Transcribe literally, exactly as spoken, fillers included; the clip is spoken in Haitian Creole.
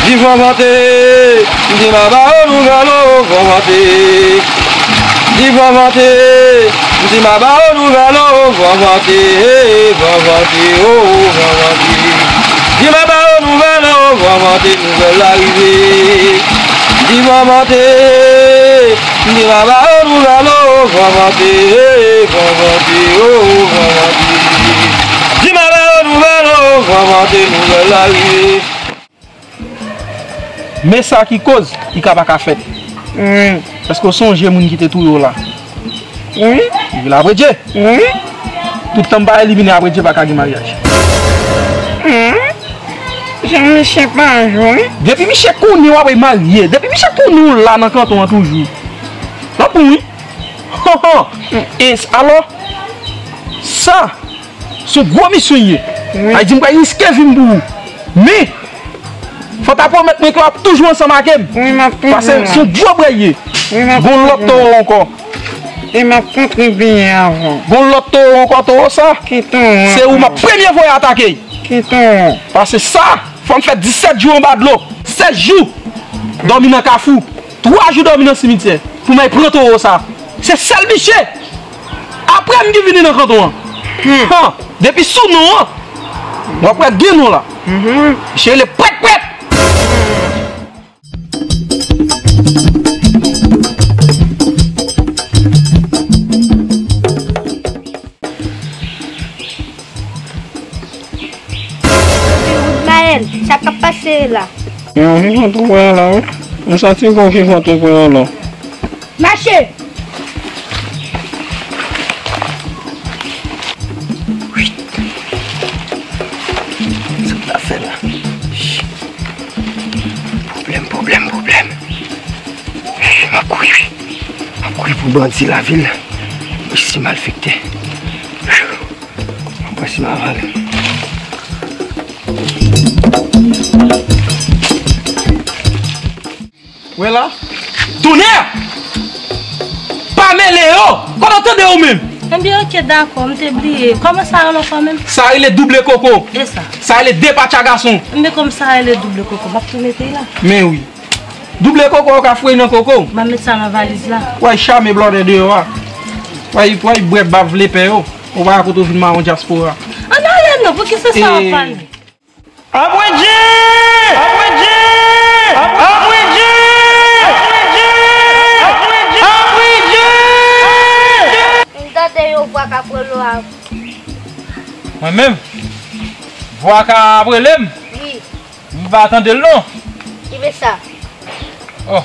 Di van vante, m di m a ba yo nouvèl o, van vante. Di van vante, m di m a ba yo nouvèl o, van vante, van vante, o, van vante. Di m a ba yo nouvèl o, van vante, nouvèl la rive. Di van vante, m di m a ba yo nouvèl o, van vante, van vante, o, van vante. Di m a ba yo nouvèl o, van vante, nouvèl la rive. Men sa ki koz li ka pa ka fèt. Wi. Èske w sonje moun ki te touye w la? Wi. Li vin apre Dye. Wi. Tout tan m pa elimine apre Dye pa ka gen maryaj. Wi. Jan misye pa jwe. Depi misye konnen w ap marye, depi misye konnen w la nan kanton an toujou. L ap bon wi. E s-, alò, sa, se yon gwo misyon ye. Wi. Sa vle di m pral riske vi m pou ou. Men, fò w ta pwomèt mwen ke w ap toujou ansanm avè m. Wi, m ap toujou la. Paske se yon gwo bwè ye. Wi, m ap toujou la. Gon lòt towo ankò. E m ap kontribiye avè w. Gon lòt towo ankò, towo sa. Ki towo? Se ou m ap premye voye atake. Ki towo? Paske sa, fò m fè disèt jou anba dlo. Sèz jou. Dòmi nan kafou. Twa jou dòmi nan simityè pou m al pran towo sa. Se sèl misye. Apre m ki vini nan kanton an. Hmm. Han, depi sou non an, w ap wè gen non la. Mhm. Misye rele Pwèt Pwèt. Maël, sa k ap pase la? Yon ki fè twoup la, wi. M santi gon ki fè twoup la. Mache! Sa m ta fè la? Pwoblèm, pwoblèm, pwoblèm. M ap kouri, wi. M ap kouri pou bandi lavil. Mesi malfektè. Mwen pase m avan li. Wè la. Tonnè! Pa mele yo! Kote w tande ou menm? Ebyen, oke, dakò, m te bliye. Kòman sa rele ankò menm? Sa rele double koko. E sa? Sa rele depatcha gason. Ebyen, kòm sa rele double koko, m ap tou mete la. Men wi. Double koko ou ka fouye nan koko. M a met sa nan valiz la. W ay chame blòdè deyò a. W ay, w ay bwè baf vlepè yo. Ou pa kote w vin mawon dyaspora. Ann ale non, poukisa sa w ap pale? Apre Dye! Apre Dye! Apre Dye! M tande yon vwa k ap rele w. Mwen menm? Vwa k ap rele m? Wi. M pa tande l non. Ki vle sa? Oh,